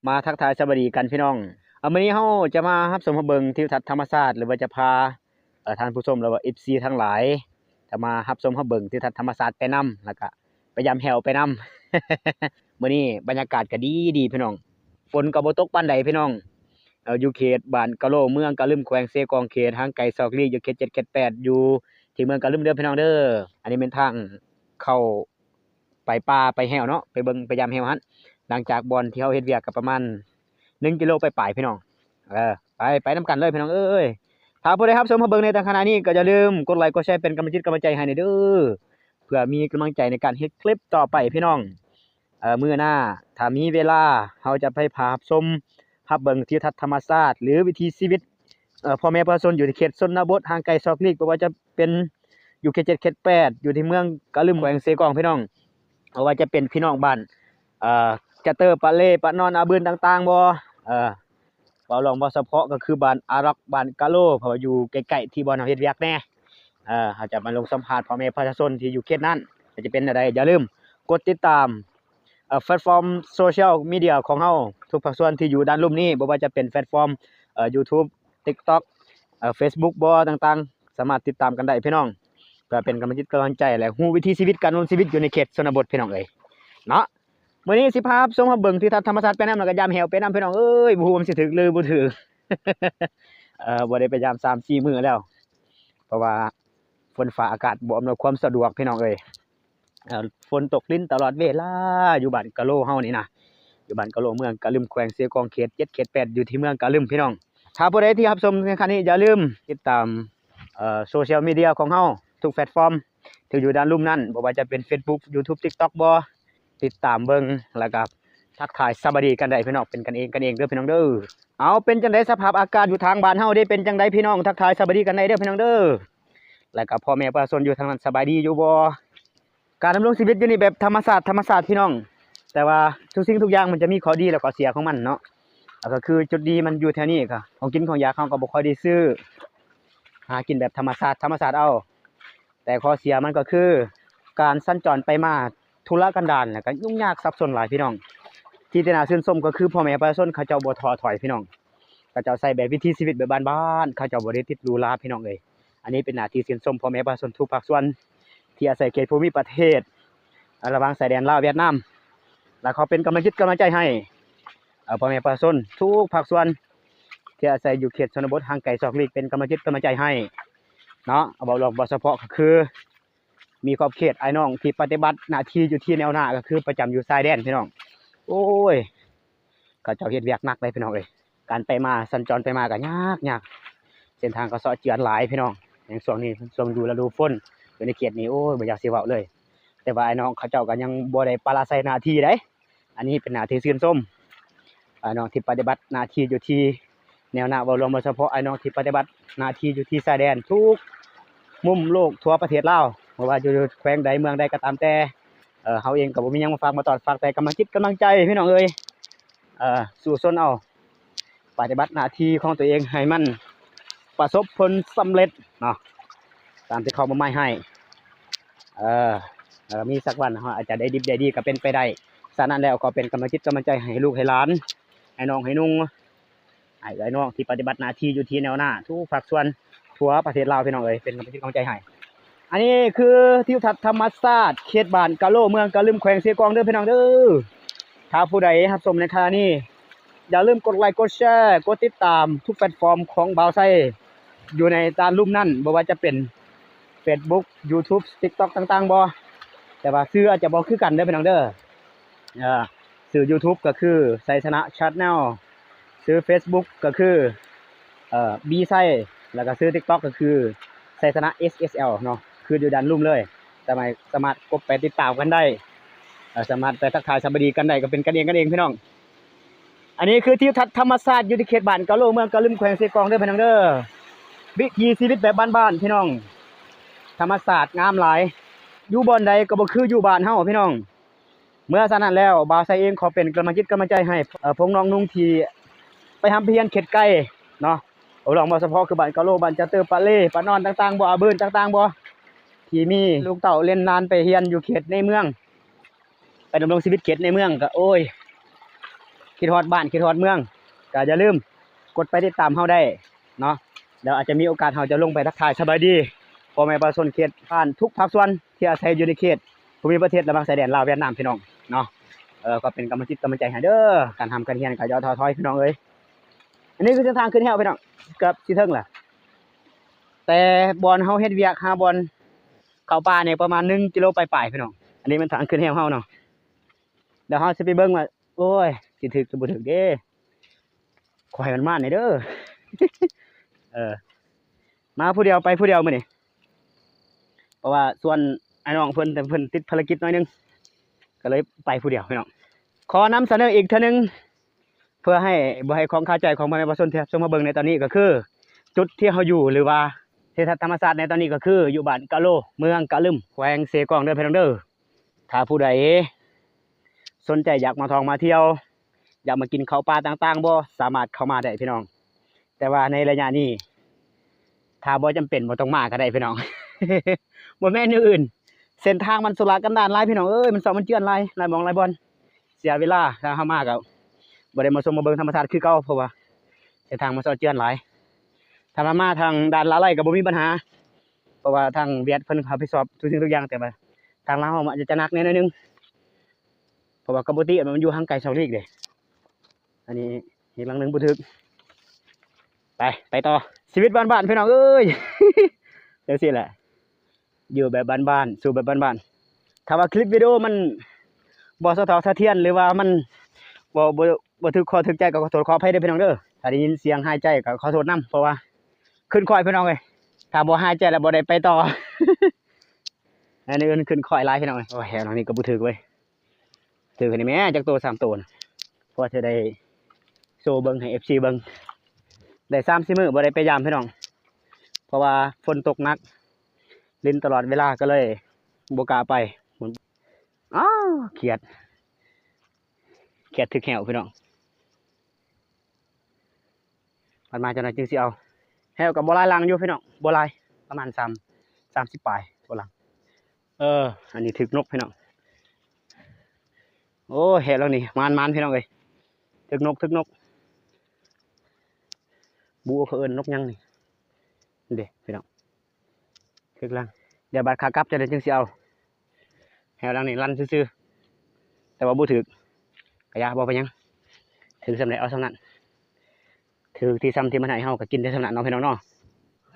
ມາທັກທາຍສະບາຍດີກັນພີ່ນ້ອງ. ເອົາ ມື້ນີ້ເຮົາຈະມາຮັບຊົມຮັບເບິ່ງທິວທັດທຳມະຊາດ ຫຼືວ່າຈະພາ ເອີ ທ່ານຜູ້ຊົມ ຫຼືວ່າ ເອັຟຊີ ທັງຫຼາຍ ຈະມາຮັບຊົມຮັບເບິ່ງທິວທັດທຳມະຊາດໄປນຳ ແລ້ວກະໄປຢາມແຮ້ວໄປນຳ. ມື້ນີ້ບັນຍາກາດກະດີໆ ພີ່ນ້ອງ, ຝົນກະບໍ່ຕົກປານໃດພີ່ນ້ອງ. ເອີ ຢູ່ເຂດບ້ານກະໂລ ເມືອງກະລຶມ ແຂວງເຊກອງ ເຂດຫ່າງໄກສອກຫຼີກ ຢູ່ເຂດເຈັດ ເຂດແປດ ຢູ່ທີ່ເມືອງກະລຶມເດີພີ່ນ້ອງເດີ. ອັນນີ້ແມ່ນທາງເຂົ້າ ໄປປ່າໄປແຮ້ວເນາະ, ໄປເບິ່ງໄປຢາມແຮ້ວຫັ້ນ. ຫຼັງຈາກບ່ອນທີ່ເຮົາເຮັດວຽກກໍປະມານໜຶ່ງກິໂລປາຍໆ ພີ່ນ້ອງ. ເອີ ໄປ ໄປນຳກັນເລີຍພີ່ນ້ອງເອີຍ. ຖ້າຜູ້ໃດຮັບຊົມຮັບເບິ່ງໃນຂະນະນີ້ ກໍຢ່າລືມກົດໄລກ໌ ກົດແຊ ເປັນກຳລັງຈິດກຳລັງໃຈໃຫ້ແດ່ເດີ ເພື່ອມີກຳລັງໃຈໃນການເຮັດຄລິບຕໍ່ໄປພີ່ນ້ອງ. ເອີ ມື້ໜ້າຖ້າມີເວລາ ເຮົາຈະໄປພາຮັບຊົມຮັບເບິ່ງທິວທັດທຳມະຊາດ ຫຼື ວິຖີຊີວິດ ເອີ ພໍ່ແມ່ປະຊາຊົນຢູ່ທີ່ເຂດຊົນນະບົດຫ່າງໄກສອກຫຼີກ, ບໍ່ວ່າຈະເປັນຢູ່ເຂດເຈັດ ເຂດແປດ ຢູ່ທີ່ເມືອງກະລຶມ ແຂວງເຊກອງ ພີ່ນ້ອງ, ບໍ່ວ່າຈະເປັນພີ່ນ້ອງບ້ານ ເອີ ຈະເຕີ ປະເລ ປະນອນ ອາບືນຕ່າງໆ ບໍ່ ເອີ ເວົ້າລອງເວົ້າສະເພາະກໍຄືບ້ານອາລັອກ ບ້ານກະໂລ ເພາະວ່າຢູ່ໃກ້ໆ ທີ່ບ່ອນເຮົາເຮັດວຽກແດ່. ເອີ ເຮົາຈະມາລົງສຳພາດພໍ່ແມ່ປະຊາຊົນທີ່ຢູ່ເຂດນັ້ນ ວ່າຈະເປັນແນວໃດ. ຢ່າລືມກົດຕິດຕາມ ເອີ ແພລດຟອມໂຊຊຽວມີເດຍຂອງເຮົາທຸກພາກສ່ວນທີ່ຢູ່ດ້ານລຸ່ມນີ້, ບໍ່ວ່າຈະເປັນແພລດຟອມ ເອີ ຢູທູບ ຕິກຕັອກ ເອີ ເຟສບຸກ ບໍ່ ຕ່າງໆ ສາມາດຕິດຕາມກັນໄດ້ພີ່ນ້ອງ, ເພື່ອເປັນກຳລັງຈິດກຳລັງໃຈ ແລະ ຮູ້ວິຖີຊີວິດການດຳລົງຊີວິດຢູ່ໃນເຂດຊົນນະບົດພີ່ນ້ອງເອີຍເນາະ. ມື້ນີ້ຊິພາຮັບຊົມຮັບເບິ່ງທິວທັດທຳມະຊາດໄປນຳ ແລ້ວກໍຢາມແຮ້ວໄປນຳ ພີ່ນ້ອງເອີຍ. ບໍ່ຮູ້ວ່າມັນຊິຖືກຫຼືບໍ່ຖືກ ເອີ ບໍ່ໄດ້ໄປຢາມສາມສີ່ມື້ແລ້ວ ເພາະວ່າຝົນຟ້າອາກາດບໍ່ອຳນວຍຄວາມສະດວກ ພີ່ນ້ອງເອີຍ. ເອີ ຝົນຕົກລິນຕະຫຼອດເວລາ ຢູ່ບ້ານກະໂລເຮົານີ້ນະ, ຢູ່ບ້ານກະໂລ ເມືອງກະລຶມ ແຂວງເຊກອງ ເຂດເຈັດ ເຂດແປດ ຢູ່ທີ່ເມືອງກະລຶມ ພີ່ນ້ອງ. ຖ້າຜູ້ໃດທີ່ຮັບຊົມໃນຂະນະນີ້ ຢ່າລືມຕິດຕາມ ເອີ ໂຊຊຽວມີເດຍຂອງເຮົາທຸກແພລດຟອມທີ່ຢູ່ດ້ານລຸ່ມນັ້ນ, ບໍ່ວ່າຈະເປັນເຟສບຸກ ຢູທູບ ຕິກຕັອກ ບໍ່ ຕິດຕາມເບິ່ງ ແລ້ວກໍທັກທາຍສະບາຍດີກັນໄດ້ພີ່ນ້ອງ, ເປັນກັນເອງກັນເອງເດີພີ່ນ້ອງເດີ. ເອົາ ເປັນຈັ່ງໃດສະພາບອາກາດຢູ່ທາງບ້ານເຮົາເດ້ ເປັນຈັ່ງໃດພີ່ນ້ອງ, ທັກທາຍສະບາຍດີກັນໄດ້ເດີພີ່ນ້ອງເດີ. ແລ້ວກໍພໍ່ແມ່ປະຊາຊົນຢູ່ທາງນັ້ນສະບາຍດີຢູ່ບໍ່? ການດຳລົງຊີວິດຢູ່ນີ້ແບບທຳມະຊາດ ທຳມະຊາດພີ່ນ້ອງ, ແຕ່ວ່າທຸກສິ່ງທຸກຢ່າງມັນຈະມີຂໍ້ດີ ແລະ ຂໍ້ເສຍຂອງມັນເນາະ. ກໍຄືຈຸດດີມັນຢູ່ແຖວນີ້ ກໍຂອງກິນຂອງຢາກເຮົາກໍບໍ່ຄ່ອຍໄດ້ຊື້, ຫາກິນແບບທຳມະຊາດ ທຳມະຊາດເອົາ. ແຕ່ຂໍ້ເສຍມັນກໍຄືການສັນຈອນໄປມາທຸລະກັນດານ ແລ້ວກໍຫຍຸ້ງຍາກສັບສົນຫຼາຍພີ່ນ້ອງ. ທີ່ທີ່ໜ້າຊື່ນຊົມກໍຄືພໍ່ແມ່ປະຊາຊົນເຂົາເຈົ້າບໍ່ທໍ້ຖອຍພີ່ນ້ອງ, ເຂົາເຈົ້າໃຊ້ແບບວິຖີຊີວິດແບບບ້ານໆ, ເຂົາເຈົ້າບໍ່ໄດ້ຕິດຫຼູຫຼາພີ່ນ້ອງເອີຍ. ອັນນີ້ເປັນໜ້າທີ່ຊື່ນຊົມພໍ່ແມ່ປະຊາຊົນທຸກພາກສ່ວນ ທີ່ອາໄສເຂດພູມິປະເທດ ລະຫວ່າງຊາຍແດນລາວຫວຽດນາມ, ແລະ ຂໍເປັນກຳລັງຈິດກຳລັງໃຈໃຫ້ ເອີ ພໍ່ແມ່ປະຊາຊົນທຸກພາກສ່ວນທີ່ອາໄສຢູ່ເຂດຊົນນະບົດຫ່າງໄກສອກຫຼີກ ເປັນກຳລັງຈິດກຳລັງໃຈໃຫ້ເນາະ. ເວົ້າລວມ ເວົ້າສະເພາະກໍຄື ມີຂອບເຂດອ້າຍນ້ອງທີ່ປະຕິບັດໜ້າທີ່ຢູ່ທີ່ແນວໜ້າ ກໍຄືປະຈຳຢູ່ຊາຍແດນພີ່ນ້ອງ. ໂອ້ຍ ເຂົາເຈົ້າເຮັດວຽກໜັກເດ້ພີ່ນ້ອງເອີຍ, ການໄປມາ ສັນຈອນໄປມາກໍຍາກ ຍາກ, ເສັ້ນທາງກໍເຊາະເຈື່ອນຫຼາຍພີ່ນ້ອງ. ຢ່າງຊ່ວງນີ້ ຊ່ວງຢູ່ລະດູຝົນ ຢູ່ໃນເຂດນີ້ ໂອ້ຍ ບໍ່ຢາກຊິເວົ້າເລີຍ. ແຕ່ວ່າອ້າຍນ້ອງເຂົາເຈົ້າກໍຍັງບໍ່ໄດ້ປະລະໄຊໜ້າທີ່ເດ້. ອັນນີ້ເປັນໜ້າທີ່ຊື່ນຊົມອ້າຍນ້ອງທີ່ປະຕິບັດໜ້າທີ່ຢູ່ທີ່ແນວໜ້າ, ເວົ້າລວມ ເວົ້າສະເພາະອ້າຍນ້ອງທີ່ປະຕິບັດໜ້າທີ່ຢູ່ທີ່ຊາຍແດນທຸກມຸມໂລກທົ່ວປະເທດລາວ, ບໍ່ວ່າຢູ່ແຂວງໃດເມືອງໃດກໍຕາມແຕ່. ເອີ ເຮົາເອງກໍບໍ່ມີຫຍັງມາຝາກມາຕ້ອນ, ຝາກແຕ່ກຳລັງຈິດກຳລັງໃຈພີ່ນ້ອງເອີຍ. ເອີ ສູ້ຊົນເອົາ ປະຕິບັດໜ້າທີ່ຂອງຕົວເອງໃຫ້ມັນປະສົບຜົນສຳເລັດເນາະ ຕາມທີ່ເຂົາມອບໝາຍໃຫ້. ເອີ ເອີ ມີສັກວັນເຮົາອາດຈະໄດ້ດິບໄດ້ດີກໍເປັນໄປໄດ້. ສະນັ້ນແລ້ວກໍເປັນກຳລັງຈິດກຳລັງໃຈໃຫ້ລູກໃຫ້ຫຼານ, ໃຫ້ນ້ອງໃຫ້ນຸ່ງ, ໃຫ້ເອື້ອຍນ້ອງທີ່ປະຕິບັດໜ້າທີ່ຢູ່ທີ່ແນວໜ້າທຸກພາກສ່ວນທົ່ວປະເທດລາວ ພີ່ນ້ອງເອີຍ, ເປັນກຳລັງຈິດກຳລັງໃຈໃຫ້. ອັນນີ້ຄືທິວທັດທຳມະຊາດເຂດບ້ານກະໂລ ເມືອງກະລຶມ ແຂວງເຊກອງເດີພີ່ນ້ອງເດີ. ຖ້າຜູ້ໃດຮັບຊົມໃນຂະນະນີ້ ຢ່າລືມກົດໄລກ໌ ກົດແຊ ກົດຕິດຕາມທຸກແພລດຟອມຂອງບ່າວໄຊ ຢູ່ໃນດ້ານລຸ່ມນັ້ນ, ບໍ່ວ່າຈະເປັນເຟສບຸກ ຢູທູບ ຕິກຕັອກ ຕ່າງໆ ບໍ່ ແຕ່ວ່າຊື່ອາດຈະບໍ່ຄືກັນເດີພີ່ນ້ອງເດີ. ເອີ ຊື່ຢູທູບກໍຄືໄຊຊະນະ Channel, ຊື່ເຟສບຸກກໍຄື ເອີ ບີໄຊ ແລ້ວກໍຊື່ຕິກຕັອກກໍຄືໄຊຊະນະ ເອສເອສແອລ ເນາະ, ຄືຢູ່ດ້ານລຸ່ມເລີຍ. ສາມາດ ສາມາດກົດໄປຕິດຕາມກັນໄດ້, ເອີ ສາມາດໄປທັກທາຍສະບາຍດີກັນໄດ້, ກໍເປັນກັນເອງກັນເອງພີ່ນ້ອງ. ອັນນີ້ຄືທິວທັດທຳມະຊາດຢູ່ທີ່ເຂດບ້ານກະໂລ ເມືອງກະລຶມ ແຂວງເຊກອງເດີພີ່ນ້ອງເດີ. ວິຖີຊີວິດແບບບ້ານໆ ພີ່ນ້ອງ, ທຳມະຊາດງາມຫຼາຍ, ຢູ່ບ່ອນໃດກໍບໍ່ຄືຢູ່ບ້ານເຮົາພີ່ນ້ອງ. ເມື່ອສະນັ້ນແລ້ວ ບ່າວໄຊເອງຂໍເປັນກຳລັງຈິດກຳລັງໃຈໃຫ້ ເອີ ພວກນ້ອງນຸ່ງທີ່ໄປຮ່ຳໄປຮຽນເຂດໄກເນາະ, ເວົ້າລອງເວົ້າສະເພາະຄືບ້ານກະໂລ ບ້ານຈະເຕີ ປະເລ ປະນອນຕ່າງໆ ບໍ່ ອາບືນຕ່າງໆ ບໍ່ ທີ່ມີລູກເຕົ້າເລນຫຼານໄປຮຽນຢູ່ເຂດໃນເມືອງ, ໄປດຳລົງຊີວິດເຂດໃນເມືອງກໍ ໂອ້ຍ ຄິດຮອດບ້ານຄິດຮອດເມືອງ ກໍຢ່າລືມກົດໄປຕິດຕາມເຮົາໄດ້ເນາະ. ແລ້ວອາດຈະມີໂອກາດເຮົາຈະລົງໄປທັກທາຍສະບາຍດີພໍ່ແມ່ປະຊາຊົນເຂດບ້ານທຸກພາກສ່ວນທີ່ອາໄສຢູ່ໃນເຂດພູມິປະເທດລະຫວ່າງຊາຍແດນລາວຫວຽດນາມ ພີ່ນ້ອງເນາະ. ເອີ ກໍເປັນກຳລັງຈິດກຳລັງໃຈໃຫ້ເດີ. ການທຳການຮຽນກໍຢ່າທໍ້ຖອຍ ພີ່ນ້ອງເອີຍ. ອັນນີ້ຄືເສັ້ນທາງຂຶ້ນແຮວ ພີ່ນ້ອງ, ເກືອບຊິເຖິງລະ. ແຕ່ບ່ອນເຮົາເຮັດວຽກຫາບ່ອນເຂົ້າປ່ານີ້ປະມານໜຶ່ງກິໂລປາຍໆ ພີ່ນ້ອງ. ອັນນີ້ແມ່ນທາງຂຶ້ນແຮວເຮົາເນາະ. ດຽວເຮົາຊິໄປເບິ່ງວ່າ ໂອ້ຍ ຊິຖືກຫຼືບໍ່ຖືກເດ້. ຂໍໃຫ້ມັນມານແດ່ເດີ. ເອີ ມາຜູ້ດຽວໄປຜູ້ດຽວມື້ນີ້ ເພາະວ່າຊວນອ້າຍນ້ອງເພິ່ນ ແຕ່ເພິ່ນຕິດພາລະກິດໜ້ອຍໜຶ່ງ ກໍເລີຍໄປຜູ້ດຽວ ພີ່ນ້ອງ. ຂໍນຳສະເໜີອີກເທື່ອໜຶ່ງ ເພື່ອໃຫ້ບໍ່ໃຫ້ຄອງຄາໃຈຂອງພໍ່ແມ່ປະຊາຊົນທີ່ຮັບຊົມມາເບິ່ງໃນຕອນນີ້ ກໍຄືຈຸດທີ່ເຮົາຢູ່ ຫຼືວ່າທິວທັດທຳມະຊາດໃນຕອນນີ້ ກໍຄືຢູ່ບ້ານກະໂລ ເມືອງກະລຶມ ແຂວງເຊກອງເດີ ພີ່ນ້ອງເດີ. ຖ້າຜູ້ໃດສົນໃຈຢາກມາທ່ອງມາທ່ຽວ ຢາກມາກິນເຂົ້າປ່າຕ່າງໆ ບໍ່ ສາມາດເຂົ້າມາໄດ້ ພີ່ນ້ອງ. ແຕ່ວ່າໃນໄລຍະນີ້ ຖ້າບໍ່ຈຳເປັນບໍ່ຕ້ອງມາກໍໄດ້ ພີ່ນ້ອງ. ບໍ່ແມ່ນແນວອື່ນ ເສັ້ນທາງມັນໂຊລະກັນດານຫຼາຍ ພີ່ນ້ອງເອີຍ. ມັນຊອກມັນເຈື່ອນຫຼາຍ ຫຼາຍໝ່ອງຫຼາຍບ່ອນ ເສຍເວລາ. ຖ້າເຮົາມາກໍບໍ່ໄດ້ມາຊົມມາເບິ່ງທຳມະຊາດຄືເກົ່າ ເພາະວ່າເສັ້ນທາງມັນຊອກເຈື່ອນຫຼາຍ. ຖ້າມາ ມາທາງດ່ານລາໄລກໍບໍ່ມີບັນຫາ ເພາະວ່າທາງຫວຽດເພິ່ນຮັບຜິດຊອບທຸກສິ່ງທຸກຢ່າງ. ແຕ່ວ່າທາງລາວເຮົາມັນອາດຈະໜັກແດ່ໜ້ອຍໜຶ່ງ ເພາະວ່າກະປົກກະຕິມັນຢູ່ຫ່າງໄກສອກຫຼີກເດ້. ອັນນີ້ອີກຫຼັງໜຶ່ງບໍ່ຖືກ. ໄປ ໄປຕໍ່. ຊີວິດບ້ານໆ ພີ່ນ້ອງເອີຍ ຈັ່ງຊີ້ແຫຼະ ຢູ່ແບບບ້ານໆ ສູ້ແບບບ້ານໆ. ຖ້າວ່າຄລິບວິດີໂອມັນບໍ່ສະເທາະສະທຽນ ຫຼືວ່າມັນບໍ່ ບໍ່ ບໍ່ຖືກຄໍຖືກໃຈ ກໍຂໍໂທດຂໍອະໄພເດີພີ່ນ້ອງເດີ. ຖ້າໄດ້ຍິນສຽງຫາຍໃຈກໍຂໍໂທດນຳ ເພາະວ່າຂຶ້ນຄ້ອຍ ພີ່ນ້ອງເອີຍ. ຖ້າບໍ່ຫາຍໃຈແລ້ວບໍ່ໄດ້ໄປຕໍ່. ອັນອື່ນຂຶ້ນຄ້ອຍຫຼາຍ ພີ່ນ້ອງເອີຍ. ໂອ້ຍ ແຖວນີ້ກໍບໍ່ຖືກເວີຍ. ຖືກນີ້ແມ້ ຈັກໂຕ ສາມໂຕນະ ພໍຈະໄດ້ໂຊເບິ່ງໃຫ້ເອັຟຊີເບິ່ງ. ໄດ້ສາມສີ່ມື້ບໍ່ໄດ້ໄປຢາມ ພີ່ນ້ອງ ເພາະວ່າຝົນຕົກໜັກ ລິນຕະຫຼອດເວລາ ກໍເລີຍບໍ່ກ້າໄປ. ອ້າວ ຂຽດ ຂຽດຖືກແຮ້ວ ພີ່ນ້ອງ. ບັດມາຈັກໜ້ອຍຈຶ່ງຊິເອົາ. ແຮ້ວກໍບໍ່ຫຼາຍຫຼັງຢູ່ ພີ່ນ້ອງ ບໍ່ຫຼາຍ ປະມານສາມ ສາມສິບປາຍກວ່າຫຼັງ. ເອີ ອັນນີ້ຖືກນົກ ພີ່ນ້ອງ. ໂອ້ ແຮ້ວນີ້ ມານໆ ພີ່ນ້ອງເອີຍ. ຖືກນົກ ຖືກນົກ ບໍ່ຮູ້ເຂົາເອີ້ນນົກຫຍັງນີ້ ເດ້ພີ່ນ້ອງ. ຖືກຫຼັງ ດຽວບາດຂາກັບຈັ່ງໃດຈຶ່ງຊິເອົາ. ແຮ້ວຫຼັງນີ້ລັນຊື່ໆ ແຕ່ວ່າບໍ່ຖືກ ກະຢ່າ ບໍ່ເປັນຫຍັງ. ຖືກສ່ຳໃດເອົາສ່ຳນັ້ນ ຖືກທີ່ສ່ຳທີ່ມັນໃຫ້ເຮົາກະກິນໄດ້ສ່ຳນັ້ນເນາະ ພີ່ນ້ອງເນາະ.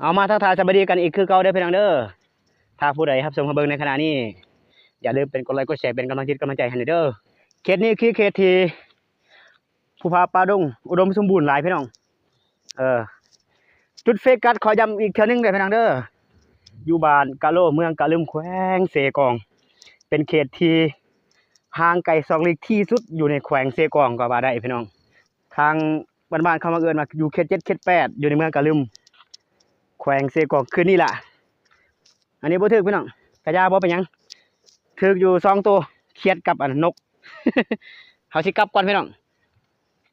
ເອົາ ມາທັກທາຍສະບາຍດີກັນອີກຄືເກົ່າເດີພີ່ນ້ອງເດີ. ຖ້າຜູ້ໃດຮັບຊົມຮັບເບິ່ງໃນຂະນະນີ້ ຢ່າລືມເປັນກົດໄລກົດແຊ ເປັນກຳລັງຈິດກຳລັງໃຈໃຫ້ແດ່ເດີ. ເຂດນີ້ຄືເຂດທີ່ ພູຜາປ່າດົງອຸດົມສົມບູນຫຼາຍພີ່ນ້ອງ. ເອີ ຈຸດໂຟກັສຂໍຢ້ຳອີກເທື່ອໜຶ່ງເດີພີ່ນ້ອງເດີ ຢູ່ບ້ານກະໂລ ເມືອງກະລຶມ ແຂວງເຊກອງ ເປັນເຂດທີ່ຫ່າງໄກສອກຫຼີກທີ່ສຸດຢູ່ໃນແຂວງເຊກອງກໍວ່າໄດ້ພີ່ນ້ອງ. ທາງບ້ານໆເຂົາມັກເອີ້ນວ່າຢູ່ເຂດເຈັດ ເຂດແປດ ຢູ່ໃນເມືອງກະລຶມ ແຂວງເຊກອງ. ຄືນນີ້ລະ ອັນນີ້ບໍ່ຖືກພີ່ນ້ອງ ກະຢ່າ ບໍ່ເປັນຫຍັງ. ຖືກຢູ່ສອງໂຕ ຂຽດກັບອັນນົກ. ເຮົາຊິກັບກ່ອນພີ່ນ້ອງ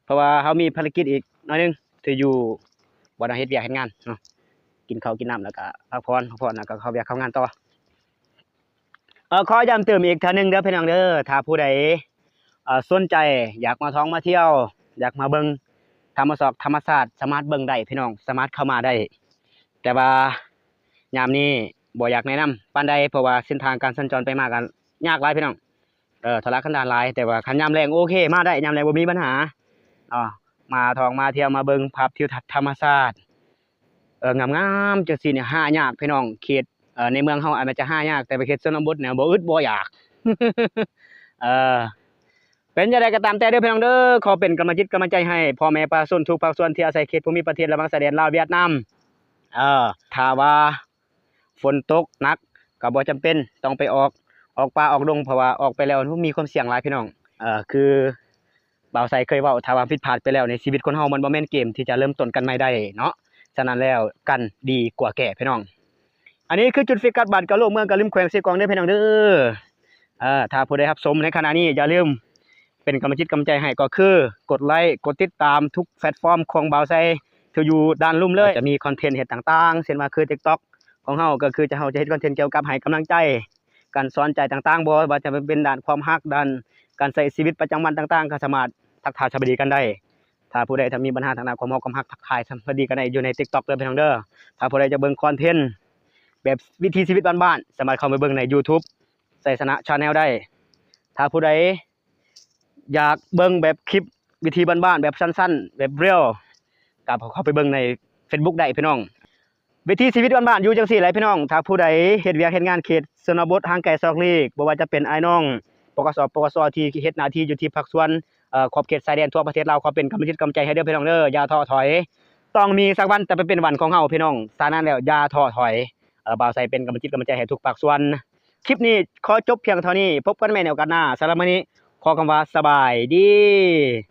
ເພາະວ່າເຮົາມີພາລະກິດອີກໜ້ອຍໜຶ່ງ ທີ່ຢູ່ບ່ອນເຮົາເຮັດວຽກເຮັດງານເນາະ. ກິນເຂົ້າກິນນ້ຳແລ້ວກະພັກຜ່ອນ ພັກຜ່ອນແລ້ວກະເຂົ້າວຽກເຂົ້າງານຕໍ່. ເອີ ຂໍຢ້ຳເຕີມອີກເທື່ອໜຶ່ງເດີພີ່ນ້ອງເດີ ຖ້າຜູ້ໃດ ເອີ ສົນໃຈຢາກມາທ່ອງມາທ່ຽວ ຢາກມາເບິ່ງທຳມະຊອກທຳມະຊາດ ສາມາດເບິ່ງໄດ້ພີ່ນ້ອງ ສາມາດເຂົ້າມາໄດ້. ແຕ່ວ່າຍາມນີ້ບໍ່ຢາກແນະນຳປານໃດ ເພາະວ່າເສັ້ນທາງການສັນຈອນໄປມາກໍຍາກຫຼາຍພີ່ນ້ອງ. ເອີ ທຸລະກັນດານຫຼາຍ ແຕ່ວ່າຄັນຍາມແລງໂອເຄ ມາໄດ້ ຍາມແລງບໍ່ມີບັນຫາ. ເອີ ມາທ່ອງມາທ່ຽວ ມາເບິ່ງພາບທິວທັດທຳມະຊາດ ເອີ ງາມໆ ຈັ່ງຊີ້ນີ້ຫາຍາກພີ່ນ້ອງ. ເຂດ ເອີ ໃນເມືອງເຮົາອາດຈະຫາຍາກ ແຕ່ວ່າເຂດຊົນນະບົດນີ້ບໍ່ອຶດບໍ່ຢາກ. ເອີ ເປັນຈັ່ງໃດກໍຕາມແຕ່ເດີພີ່ນ້ອງເດີ ຂໍເປັນກຳລັງຈິດກຳລັງໃຈໃຫ້ພໍ່ແມ່ປະຊາຊົນທຸກພາກສ່ວນທີ່ອາໄສເຂດພູມິປະເທດລະຫວ່າງຊາຍແດນລາວຫວຽດນາມ. ເອີ ຖ້າວ່າ ຝົນຕົກໜັກກໍບໍ່ຈຳເປັນຕ້ອງໄປອອກ ອອກປ່າອອກດົງ ເພາະວ່າອອກໄປແລ້ວມັນມີຄວາມສ່ຽງຫຼາຍພີ່ນ້ອງ. ເອີ ຄືບ່າວໄຊເຄີຍເວົ້າ ຖ້າວ່າຜິດພາດໄປແລ້ວໃນຊີວິດຄົນເຮົາ ມັນບໍ່ແມ່ນເກມທີ່ຈະເລີ່ມຕົ້ນກັນໃໝ່ໄດ້ເນາະ. ສະນັ້ນແລ້ວ ກັນດີກວ່າແກ້ພີ່ນ້ອງ. ອັນນີ້ຄືຈຸດໂຟກັສບ້ານກະໂລ ເມືອງກະລຶມ ແຂວງເຊກອງເດີພີ່ນ້ອງເດີ. ເອີ ຖ້າຜູ້ໃດຮັບຊົມໃນຂະນະນີ້ ຢ່າລືມ ເປັນກຳລັງຈິດກຳລັງໃຈໃຫ້ກໍຄືກົດໄລກົດຕິດຕາມທຸກແພລດຟອມຂອງບ່າວໄຊທີ່ຢູ່ດ້ານລຸ່ມເລີຍ. ຈະມີຄອນເທັນເຮັດຕ່າງໆ ເຊັ່ນວ່າຄືຕິກຕັອກຂອງເຮົາ ກໍຄືຈະ ເຮົາຈະເຮັດຄອນເທັນກ່ຽວກັບໃຫ້ກຳລັງໃຈ ການສອນໃຈຕ່າງໆ ບໍ່ວ່າຈະເປັນດ້ານຄວາມຮັກ ດ້ານການໃຊ້ຊີວິດປະຈຳວັນຕ່າງໆ ກໍສາມາດ ທັກທາຍສະບາຍດີກັນໄດ້. ຖ້າຜູ້ໃດ ຖ້າມີບັນຫາທາງດ້ານຄວາມຮັກ ຄວາມຮັກ ທັກທາຍສະບາຍດີກັນໄດ້ຢູ່ໃນ TikTok ເດີພີ່ນ້ອງເດີ. ຖ້າຜູ້ໃດຢາກເບິ່ງຄອນເທັນແບບວິຖີຊີວິດບ້ານໆ ສາມາດເຂົ້າໄປເບິ່ງໃນ YouTube ໄຊຊະນະ Channel ໄດ້. ຖ້າຜູ້ໃດຢາກເບິ່ງແບບຄລິບວິຖີບ້ານໆ ແບບສັ້ນໆ ແບບ Reel ກໍເຂົ້າໄປເບິ່ງໃນ Facebook ໄດ້ພີ່ນ້ອງ. ວິຖີຊີວິດບ້ານໆ ຢູ່ຈັ່ງຊີ້ແຫຼະພີ່ນ້ອງ. ຖ້າຜູ້ໃດເຮັດວຽກເຮັດງານເຂດຊົນນະບົດຫ່າງໄກສອກຫຼີກ ບໍ່ວ່າຈະເປັນອ້າຍນ້ອງ ປກສ ປກສ ທີ່ເຮັດໜ້າທີ່ຢູ່ທີ່ພາກສ່ວນ ເອີ ຂອບເຂດຊາຍແດນທົ່ວປະເທດລາວ ຂໍເປັນກຳລັງຈິດກຳລັງໃຈໃຫ້ເດີພີ່ນ້ອງເດີ. ຢ່າທໍ້ຖອຍ, ຕ້ອງມີສັກວັນຈະໄປເປັນວັນຂອງເຮົາພີ່ນ້ອງ. ສະນັ້ນແລ້ວ ຢ່າທໍ້ຖອຍ. ເອີ ບ່າວໄຊເປັນກຳລັງຈິດກຳລັງໃຈໃຫ້ທຸກພາກສ່ວນ. ຄລິບນີ້ຂໍຈົບພຽງເທົ່ານີ້. ພົບກັນໃໝ່ໃນໂອກາດໜ້າ. ສຳລັບມື້ນີ້ ຂໍຄຳວ່າສະບາຍດີ.